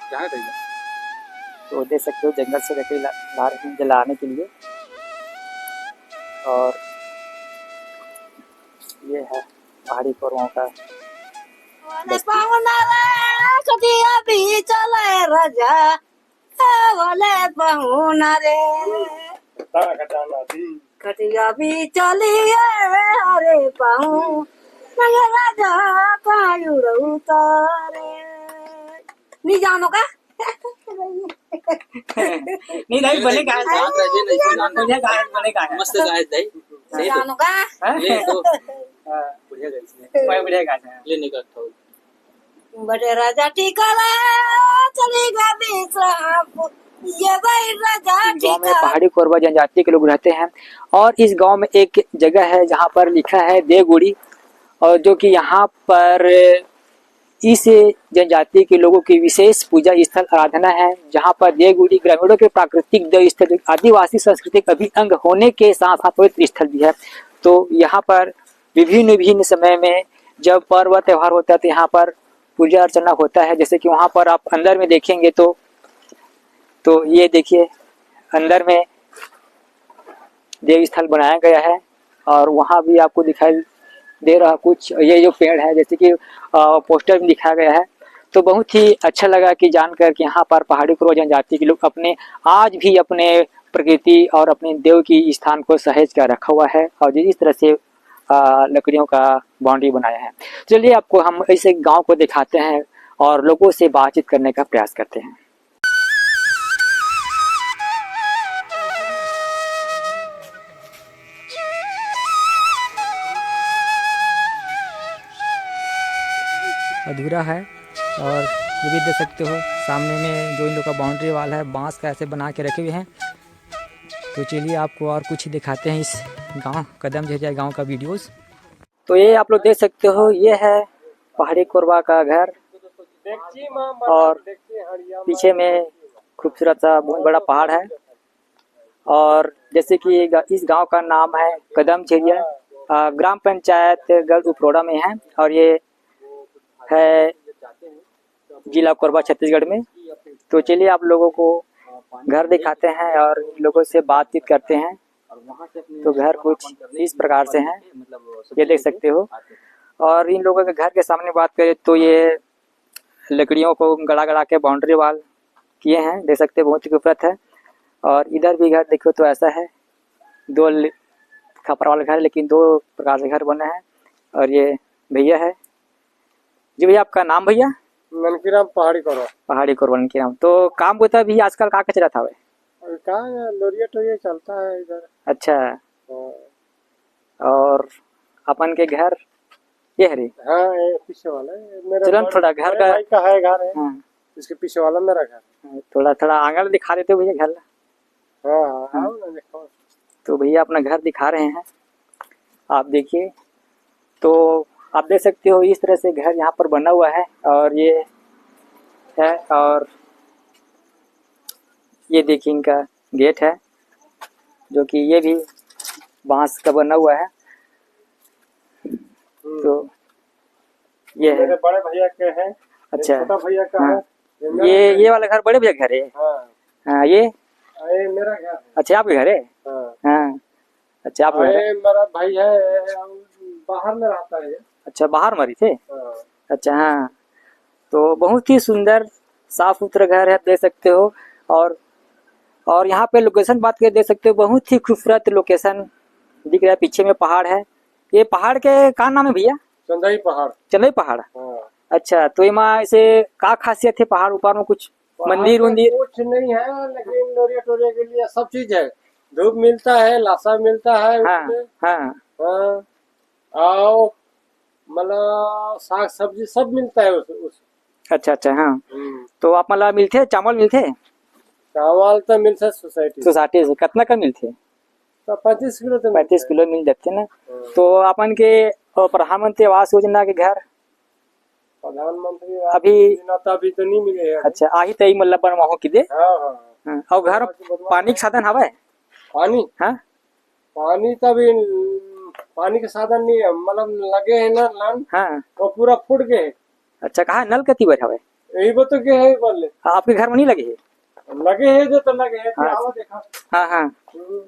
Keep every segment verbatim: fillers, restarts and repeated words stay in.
क्या है भैया? तो देख सकते हो, जंगल से लकड़ी ला, ला रहे हैं जलाने के लिए। और ये है पहाड़ी कोरवाओं का बस्ती। पाहुना रे, कटिया भी चले राजा, ए वाले पाहुना रे। तारा का जाना दी। कटिया भी चलिए, अरे पाहु, नगे राजा पायु रहू तारे। नहीं जानो का? नहीं, नहीं, बने का है। जान रहे जी, नहीं, जान रहे। बढ़िया गायक बने का है। मस्त गायक भाई। सही तो। जानो का? हैं? ये तो हाँ। बढ़िया गायक है। मैं बढ़िया गायक है। ये नहीं करता हूँ। बड़े राजा टीका ला, चली गा विश्रामपुर। ये भाई राजा इस गांव में टीका। पहाड़ी कोरवा जनजाति के लोग रहते हैं और इस गांव में एक जगह है जहां पर लिखा है देवगुड़ी, और जो कि यहां पर इस जनजाति के लोगों की विशेष पूजा स्थल, आराधना है, जहां पर देवगुड़ी ग्रामीणों के प्राकृतिक देव स्थल, जो आदिवासी सांस्कृतिक अभिअंग होने के साथ साथ पवित्र स्थल भी है। तो यहां पर विभिन्न विभिन्न समय में जब पर्व त्योहार होता है तो यहाँ पर पूजा अर्चना होता है। जैसे कि वहाँ पर आप अंदर में देखेंगे तो, तो ये देखिए, अंदर में देव स्थल बनाया गया है और वहाँ भी आपको दिखाई दे रहा कुछ ये जो पेड़ है, जैसे कि अ, पोस्टर में दिखाया गया है। तो बहुत ही अच्छा लगा कि जानकर कि यहाँ पर पहाड़ी कोरवा जनजाति के लोग अपने, आज भी अपने प्रकृति और अपने देव की स्थान को सहेज कर रखा हुआ है और जिस तरह से अ, लकड़ियों का बाउंड्री बनाया है। चलिए, आपको हम इस गांव को दिखाते हैं और लोगों से बातचीत करने का प्रयास करते हैं। अधूरा है और ये भी देख सकते हो, सामने में जो इन लोग का बाउंड्री वॉल है, बांस का ऐसे बना के रखे हुए हैं। तो चलिए, आपको और कुछ दिखाते हैं इस गांव, कदम झरिया गांव का वीडियोस। तो ये आप लोग देख सकते हो, ये है पहाड़ी कोरवा का घर और पीछे में खूबसूरत सा बहुत बड़ा पहाड़ है। और जैसे कि ये गा-, इस गांव का नाम है कदम झेरिया, अ, ग्राम पंचायत गढ़ उपरोड़ा में है और ये है जिला कोरबा, छत्तीसगढ़ में। तो चलिए, आप लोगों को घर दिखाते हैं और लोगों से बातचीत करते हैं। तो घर कुछ इस प्रकार से हैं, ये देख सकते हो। और इन लोगों के घर के सामने बात करें तो ये लकड़ियों को गड़ा गड़ा के बाउंड्री वॉल किए हैं, देख सकते हैं, बहुत ही खूबसूरत है। और इधर भी घर देखो तो ऐसा है, दो ल-, खपरा वाला घर, लेकिन दो प्रकार से घर बने हैं। और ये भैया है जी। भैया, आपका नाम भैया? ननकीराम पहाड़ी कोरवा। पहाड़ी कोरवा ननकीराम। तो काम बूता भी आजकल का कचरा था? अभी का है, लोरिया टोरिया चलता है इधर। अच्छा। हाँ। और अपन के घर ये हरे? हाँ, ये पीछे वाला है। मेरे चलो ना, बड़े, थोड़ा घर बड़े का भाई का है घर है। हाँ। इसके पीछे वाला मेरा घर है। हाँ, थोड़ा, थोड़ा आंगन दिखा देते भैया घर ला। हाँ, हाँ, हाँ। आओ ना, देखो। तो भैया अपना घर दिखा रहे हैं, आप देखिए। तो आप देख सकते हो, इस तरह से घर यहाँ पर बना हुआ है और ये है, और ये देखिए इनका गेट है, जो कि ये भी बांस का बना हुआ है। हम्म। तो ये है। मेरे बड़े भैया के हैं, अच्छा। छोटा भैया का हाँ। है, ये मेरा ये, घर ये है। वाला घर बड़े भैया का घर है? हाँ। हाँ, ये? हाँ, ये मेरा घर है। अच्छा, आपके घर है? हाँ। हाँ। अच्छा, आपके घर है? ये मेरा भाई है, बाहर में रहता है। अच्छा, बाहर में रहिथे? हाँ। अच्छा, हाँ। तो बहुत ही सुंदर, साफ सुथरा घर है, आप देख सकते हो। और, और यहाँ पे लोकेशन बात करें, देख सकते हो, बहुत ही खूबसूरत लोकेशन दिख रहा है। पीछे में पहाड़ है। ये पहाड़ के का नाम है भैया? चंदई पहाड़। चंदई पहाड़? हाँ। अच्छा, तो एमा ऐसे का खासियत है पहाड़ ऊपर में, कुछ पहाड़ मंदिर में उंदिर? कुछ नहीं है, लेकिन लोरिया टोरिया के लिए सब चीज है। धूप मिलता है, लाशा मिलता है हाँ, उसमें। हाँ। हाँ। आओ, मतलब, साग सब्जी सब मिलता है उस, उस। अच्छा, अच्छा, हाँ। हम्म। तो आप, मतलब, मिलथे, चावल मिलथे? चावल तो मिलथे सोसाइटी से। सोसाइटी से। कितना का मिलथे? तो पैंतीस किलो तो मिलथे। पैंतीस किलो मिल जाथे ना। हाँ। तो अपन के, अ, प्रधानमंत्री आवास योजना के घर? प्रधानमंत्री आवास अभी योजना तो अभी तो नहीं मिले है अभी। अच्छा, आही तही मतलब बनवाहू कि दे? हाँ, हाँ, हाँ। हाँ, अउ घर आज बनवा पानी के साधन हवय? पानी? हाँ? पानी तो अभी, पानी के साधन नहीं है, मतलब लगे है ना नल, हाँ। वो पूरा फूट गए है। अच्छा, कहाँ नल कति बर हवय? यही बात तो के है बोले। आपके घर में नहीं लगे है? लगे है जो तो लगे है, हाँ। आओ देखा। हाँ, हाँ। हम्म।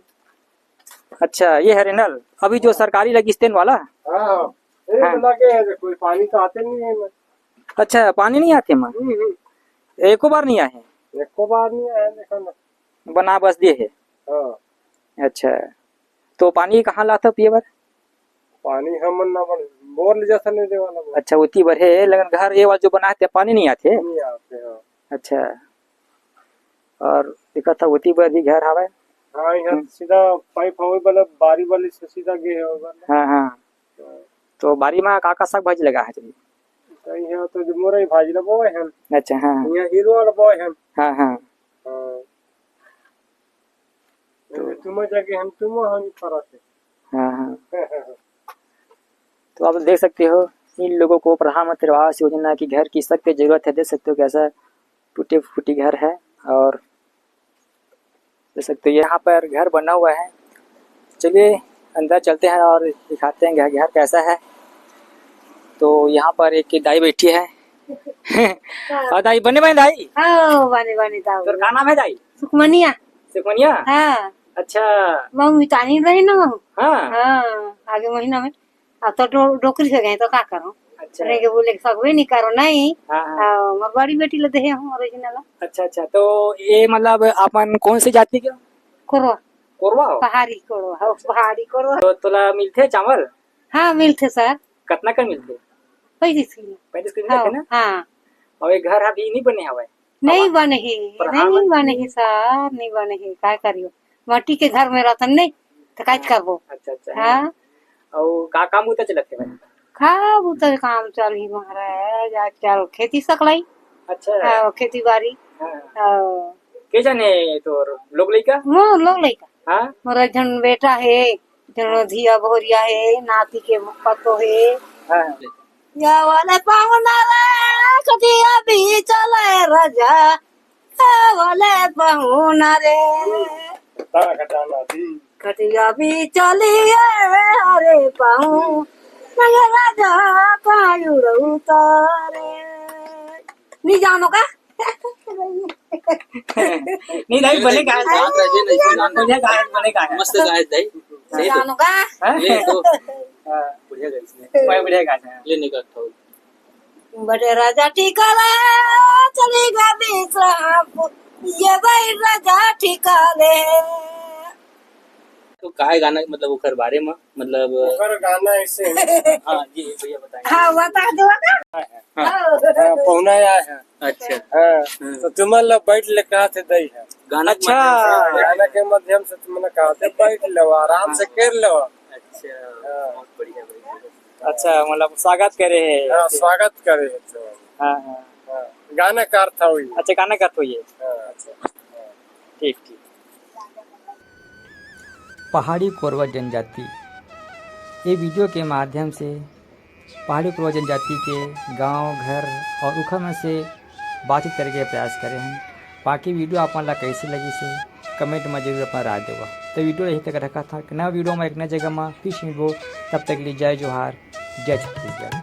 अच्छा, ये है रेनल, अभी जो सरकारी लगिस तेन वाला? हाँ, हाँ। ये हाँ। तो लगे है, कोई पानी तो आते नहीं है ना। अच्छा, पानी नहीं आते माँ? हम्म, हम्म। एको बार नहीं आए? एको बार नहीं आए, देखो ना। बना बस दिए है? हाँ। अच्छा, तो पानी कहाँ लाता पिए बर? पानी हमन ना बन-, बोर ले जाता नहीं दे वाला बोर। अच्छा, उती बर है, लेकिन घर ये वाला जो बना है, ते पानी नहीं आते? नहीं आते, हाँ। अच्छा, और देखा था उती बर भी घर हवे? हाँ, यहाँ हम्म। सीधा पाइप हवे वाला, बारी वाली से सीधा गे है वाला। हाँ, हाँ। हाँ। तो बारी में का का साग भाजी लगा है जी? तो यहाँ तो जो मुरई भाजी ला बोए हन। अच्छा, हाँ। यहाँ हीरो वाला बोए हन। हाँ, हाँ। हाँ। तो तुम जाके हम तुम हम फरक है। हाँ, हाँ। तो आप देख सकते हो, इन लोगों को प्रधानमंत्री आवास योजना की घर की सख्त जरूरत है। देख सकते हो कैसा टूटे फूटी घर है, और देख सकते हो यहाँ पर घर बना हुआ है। चलिए अंदर चलते हैं और दिखाते हैं घर, घर कैसा है। तो यहाँ पर एक दाई बैठी है। हाँ। और दाई बने बने दाई? हाँ, बने बने दाऊ। तोर का नाम है दाई? सुखमनिया। सुखमनिया? हाँ। अच्छा। महू मितानी रही ना महू। हाँ। हाँ, आगे महीना में। अब तो डो-, डोकरी हो गए तो का करूँ? अच्छा। रह के बोले सकबे नहीं करो, नहीं। हाँ, हाँ। हाँ, मोर बड़ी बेटी ले देहे हम ओरिजिनल। अच्छा, अच्छा। तो ये मतलब अपन कौन सी जाति के? कोरवा। कोरवा हो? पहाड़ी कोरवा, हो, पहाड़ी कोरवा। तो तोला मिलथे चावल? हाँ, मिलथे सर। कतना का मिलथे? पैंतीस किलो। पैंतीस किलो हाँ, मिलथे ना? हाँ। और ये घर अभी नहीं बने हवे? नहीं बने हे, प्रधानमंत्री नहीं बने हे सर, नहीं बने हे, काय करियो? माटी के घर में रहतन नहीं, तो काहे करबो? अच्छा, अच्छा। हाँ। अउ का काम बुता चलत हे भाई? का बुता काम चल ही महाराज, आजकल खेती सकलाई। अच्छा। हाँ, खेती बाड़ी। हाँ। हाँ। के जन हे तोर लोग लइका? मोर लोग लइका। हाँ। मोर एक झन बेटा हे, जनो धिया बहुरिया हे, नाती के पतो हे। हाँ। या वाले पाहुना रे, खटिया बीच ले राजा, ए वाले पाहुना रे। तारा खटाना दी। खटिया बीच लिए हरे पाहु, नगे राजा पायु रउतारे। नहीं जानो का? नहीं, नहीं, बने गाय। जान रहे जी, नहीं सुना। बढ़िया गाय, बने गाय। मस्त गाय दाई। सही तो। जानो का? हाँ? ले तो। हाँ। बढ़िया गाय इसने। मैं बढ़िया गाय है। ले निकाल तो। बड़े राजा टिकाले, चली गा विश्रामपुर, ये भाई राजा टिकाले। तो का हे गाना, मतलब, ओकर बारे में, मतलब ओकर गाना ऐसे है। हाँ जी, भैया बताएं। हाँ, बता दो ना। हाँ, हाँ। हाँ, पहुना आया है। अच्छा। हाँ, हम्म। तो तुमन ला बैठ ले कहा थे दई है। गाना के अच्छा। माध्यम से। गाना के माध्यम से तुमन कहा थे बैठ लो, आराम से हाँ। कर लो। अच्छा, हाँ। बहुत बढ़िया, बहुत बढ़िया। अच्छा, मतलब स्वागत करे हे। हाँ, स्वागत करे हे तो। हाँ, हाँ। हाँ, गाना का अर्थ होई। अच्छा, गाना का अर्थ होई हे। हाँ, अच्छा। ठीक, ठीक। पहाड़ी कोरवा जनजाति, ये video के माध्यम से पहाड़ी कोरवा जनजाति के गांव, घर और उखर में से बातचीत करे के प्रयास करे हन। बाकी video आप मन ला कैसे लगिस हे, comment में जरूर अपन राय देवा। तो video यहीं तक रखत हंव कि नवा video में एक नया जगह में फिर से मिलबो। तब तक के लिए जय जोहार, जय छत्तीसगढ़।